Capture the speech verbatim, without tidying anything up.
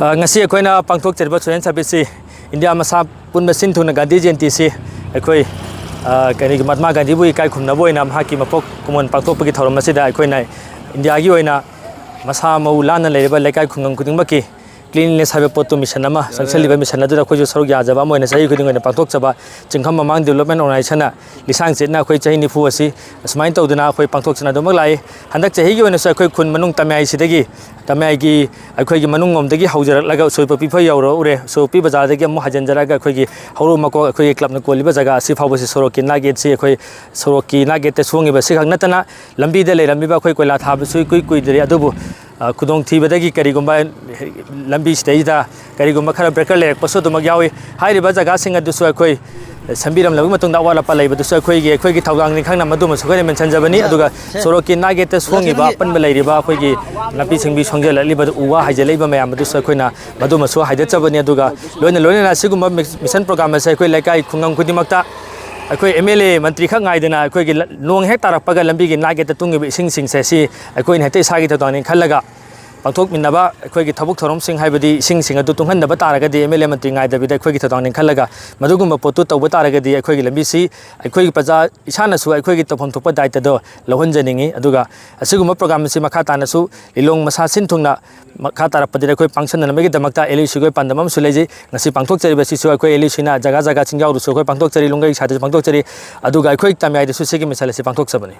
ꯑ, ꯉꯁꯤ ꯑꯩꯈꯣꯏꯅ ꯄꯥꯡꯊꯣꯛꯆꯔꯤꯕ ꯁꯣꯁꯦꯜ ꯁꯥꯔꯚꯤꯁꯁꯤ ꯏꯟꯗꯤꯌꯥ ꯃꯁꯥ ꯄꯨꯟꯕ ꯁꯤꯟ ꯊꯨꯡꯅ ꯒꯥꯟꯙꯤ ꯖꯌꯟꯇꯤꯁꯤ ꯑꯩꯈꯣꯏ, ꯑ, ꯀꯔꯤꯒꯤ ꯃꯍꯥꯇꯃꯥ ꯒꯥꯟꯙꯤꯕꯨ ꯏꯀꯥꯏ ꯈꯨꯝꯅꯕ ꯑꯣꯏꯅ ꯃꯍꯥꯛꯀꯤ ꯃꯄꯣꯛ ꯀꯨꯝꯑꯣꯟ ꯄꯥꯡꯊꯣꯛꯄꯒꯤ ꯊꯧꯔꯝ ꯑꯁꯤꯗ ꯑꯩꯈꯣꯏꯅ ꯏꯟꯗꯤꯌꯥꯒꯤ ꯑꯣꯏꯅ ꯃꯁꯥ ꯃꯎ ꯂꯥꯟꯅ ꯂꯩꯔꯤꯕ ꯂꯩꯀꯥꯏ ꯈꯨꯡꯒꯪ ꯈꯨꯗꯤꯡꯃꯛꯀꯤ cleanliness ꯍꯥꯏꯕ ꯄꯣꯠꯇꯨ mission ꯑꯃ ꯆꯪꯁꯤꯜꯂꯤꯕ mission ꯑꯗꯨꯗ ꯑꯩꯈꯣꯏꯁꯨ ꯁꯔꯨꯛ ꯌꯥꯖꯕ ꯑꯃ ꯑꯣꯏꯅ ꯆꯍꯤ ꯈꯨꯗꯤꯡ ꯑꯣꯏꯅ ꯄꯥꯡꯊꯣꯛꯆꯕ ꯆꯤꯡꯈꯝ ꯃꯃꯥꯡ development organizationꯅ ꯂꯤꯁꯥꯡ ꯆꯤꯠꯅ ꯑꯩꯈꯣꯏ ꯆꯍꯤ ꯅꯤꯐꯨ ꯑꯁꯤ ꯑꯁꯨꯃꯥꯏꯅ ꯇꯧꯗꯅ ꯑꯩꯈꯣꯏ ꯄꯥꯡꯊꯣꯛꯆꯅ ꯑꯗꯨꯃꯛ ꯂꯥꯛꯏ꯫ ꯍꯟꯗꯛ ꯆꯍꯤꯒꯤ ꯑꯣꯏꯅꯁꯨ ꯑꯩꯈꯣꯏ ꯈꯨꯟ ꯃꯅꯨꯡ ꯇꯃꯌꯥꯏꯁꯤꯗꯒꯤ, ꯇꯃꯌꯥꯏꯒꯤ ꯑꯩꯈꯣꯏꯒꯤ ꯃꯅꯨꯡꯂꯣꯝꯗꯒꯤ ꯍꯧꯖꯔꯛꯂꯒ ꯎꯁꯣꯏ ꯄꯣꯛꯄꯤ ꯐꯥꯎ ꯌꯧꯔꯛꯎꯔꯦ꯫ ꯎꯁꯣꯏ ꯄꯣꯛꯄꯤ ꯕꯖꯥꯔꯗꯒꯤ ꯑꯃꯨꯛ ꯍꯥꯏꯖꯤꯟꯖꯔꯛꯑꯒ ꯑꯩꯈꯣꯏꯒꯤ ꯍꯧꯔꯣꯛ ꯃꯀꯣꯛ ꯑꯩꯈꯣꯏꯒꯤ clubꯅ ꯀꯣꯜꯂꯤꯕ ꯖꯒꯥ ꯑꯁꯤ ꯐꯥꯎꯕꯁꯤ ꯁꯣꯔꯣꯛꯀꯤ ꯅꯥꯛ ꯌꯦꯠꯁꯤ ꯑꯩꯈꯣꯏ ꯁꯣꯔꯣꯛꯀꯤ ꯅꯥꯛ ꯌꯦꯠꯇ ꯁꯣꯡꯉꯤꯕ ꯑꯁꯤꯈꯛ ꯅꯠꯇꯅ ꯂꯝꯕꯤꯗ ꯂꯩꯔꯝꯃꯤꯕ ꯑꯩꯈꯣꯏ ꯀꯣꯏꯂꯥ ꯊꯥꯕꯁꯨ ꯏꯀꯨꯏ ꯀꯨꯏꯗ꯭ꯔꯤ꯫ ꯑꯗꯨꯕꯨ, ꯑ, ꯈꯨꯗꯣꯡꯊꯤꯕꯗꯒꯤ ꯀꯔꯤꯒꯨꯝꯕ ꯂꯝꯕꯤꯁꯤꯗꯩꯗ ꯀꯔꯤꯒꯨꯝꯕ ꯈꯔ breaker ꯂꯩꯔꯛꯄꯁꯨ ꯑꯗꯨꯃꯛ ꯌꯥꯎꯏ꯫ ꯍꯥꯏꯔꯤꯕ ꯖꯒꯥꯁꯤꯡ ꯑꯗꯨꯁꯨ ꯑꯩꯈꯣꯏ ꯁꯦꯝꯕꯤꯔꯝꯂꯕ ꯃꯇꯨꯡꯗ ꯑꯋꯥꯠ ꯑꯄꯥ ꯂꯩꯕꯗꯨꯁꯨ ꯑꯩꯈꯣꯏꯒꯤ, ꯑꯩꯈꯣꯏꯒꯤ ꯊꯧꯗꯥꯡꯅꯤ ꯈꯪꯅ ꯃꯗꯨꯃꯁꯨ ꯑꯩꯈꯣꯏꯅ ꯃꯦꯟꯁꯤꯟꯖꯕꯅꯤ꯫ ꯑꯗꯨꯒ ꯁꯣꯔꯣꯛꯀꯤ ꯅꯥꯛ ꯌꯦꯠꯇ ꯁꯣꯡꯉꯤꯕ ꯑꯄꯟꯕ ꯂꯩꯔꯤꯕ ꯑꯩꯈꯣꯏꯒꯤ ꯅꯥꯄꯤ ꯁꯤꯡꯕꯤ ꯁꯣꯡꯖꯜꯂꯛꯂꯤꯕ ꯎ ꯋꯥ ꯍꯥꯏꯖꯤꯜꯂꯛꯂꯤꯕ ꯃꯌꯥꯝ ꯑꯗꯨꯁꯨ ꯑꯩꯈꯣꯏꯅ ꯃꯗꯨꯃꯁꯨ ꯍꯥꯏꯗꯠꯆꯕꯅꯤ꯫ ꯑꯗꯨꯒ ꯂꯣꯏꯅ ꯂꯣꯏꯅꯅ ꯑꯁꯤꯒꯨꯝꯕ ꯃꯤꯁ-, mission program ꯑꯁꯦ ꯑꯩꯈꯣꯏ ꯂꯩꯀꯥꯏ ꯈꯨꯡꯒꯪ ꯈꯨꯗꯤꯡꯃꯛꯇ ꯑꯩꯈꯣꯏ MLA ꯃꯟꯇ꯭ꯔꯤ ꯈꯛ ꯉꯥꯏꯗꯅ ꯑꯩꯈꯣꯏꯒꯤ ꯂ-, ꯅꯣꯡ ꯍꯦꯛ ꯇꯥꯔꯛꯄꯒ ꯂꯝꯕꯤꯒꯤ ꯅꯥꯛ ꯌꯦꯠꯇ ꯇꯨꯡꯉꯤꯕ ꯏꯁꯤꯡꯁꯤꯡꯁꯦ ꯁꯤ ꯑꯩꯈꯣꯏꯅ ꯍꯦꯛꯇ ꯏꯁꯥꯒꯤ ꯊꯧꯗꯥꯡꯅꯤ ꯈꯜꯂꯒ ꯄꯥꯡꯊꯣꯛꯃꯤꯟꯅꯕ ꯑꯩꯈꯣꯏꯒꯤ ꯊꯕꯛ ꯊꯧꯔꯝꯁꯤꯡ, ꯍꯥꯏꯕꯗꯤ ꯏꯁꯤꯡꯁꯤꯡ ꯑꯗꯨ ꯇꯨꯡꯍꯟꯗꯕ ꯇꯥꯔꯒꯗꯤ MLA ꯃꯟꯇ꯭ꯔꯤ ꯉꯥꯏꯗꯕꯤꯗ ꯑꯩꯈꯣꯏꯒꯤ ꯊꯧꯗꯥꯡꯅꯤ ꯈꯜꯂꯒ ꯃꯗꯨꯒꯨꯝꯕ ꯄꯣꯠꯇꯨ ꯇꯧꯕ ꯇꯥꯔꯒꯗꯤ ꯑꯩꯈꯣꯏꯒꯤ ꯂꯝꯕꯤꯁꯤ ꯑꯩꯈꯣꯏꯒꯤ ꯄ꯭ꯔꯖꯥ ꯏꯁꯥꯅꯁꯨ ꯑꯩꯈꯣꯏꯒꯤ ꯇꯧꯐꯝ ꯊꯣꯛꯄ ꯗꯥꯏꯇꯗꯣ ꯂꯧꯍꯟꯖꯅꯤꯡꯏ꯫ ꯑꯗꯨꯒ ꯑꯁꯤꯒꯨꯝꯕ program ꯑꯁꯤ ꯃꯈꯥ ꯇꯥꯅꯁꯨ ꯂꯤꯂꯣꯡ ꯃꯁꯥ ꯁꯤꯟ ꯊꯨꯡꯅ ꯃꯈꯥ ꯇꯥꯔꯛꯄꯗꯗꯤ ꯑꯩꯈꯣꯏ ꯄꯥꯡꯁꯟꯅꯅꯕꯒꯤꯗꯃꯛꯇ LUCꯒꯤ ꯄꯥꯟꯗꯝ ꯑꯃꯁꯨ ꯂꯩꯖꯩ꯫ ꯉꯁꯤ ꯄꯥꯡꯊꯣꯛꯆꯔꯤꯕ ꯑꯁꯤꯁꯨ ꯑꯩꯈꯣꯏ LUCꯅ ꯖꯒꯥ ꯖꯒꯥ ꯆꯤꯡꯖꯥꯎꯗꯁꯨ ꯑꯩꯈꯣꯏ ꯄꯥꯡꯊꯣꯛꯆꯔꯤ, ꯂꯨꯡꯒꯩ ꯁꯥꯏꯗꯁꯨ ꯄꯥꯡꯊꯣꯛꯆꯔꯤ꯫ ꯑꯗꯨꯒ ꯑꯩꯈꯣꯏ ꯇꯃꯌꯥꯏꯗꯁꯨ ꯁꯤꯒꯤ mission ꯑꯁꯤ ꯄꯥꯡꯊꯣꯛꯆꯕꯅꯤ꯫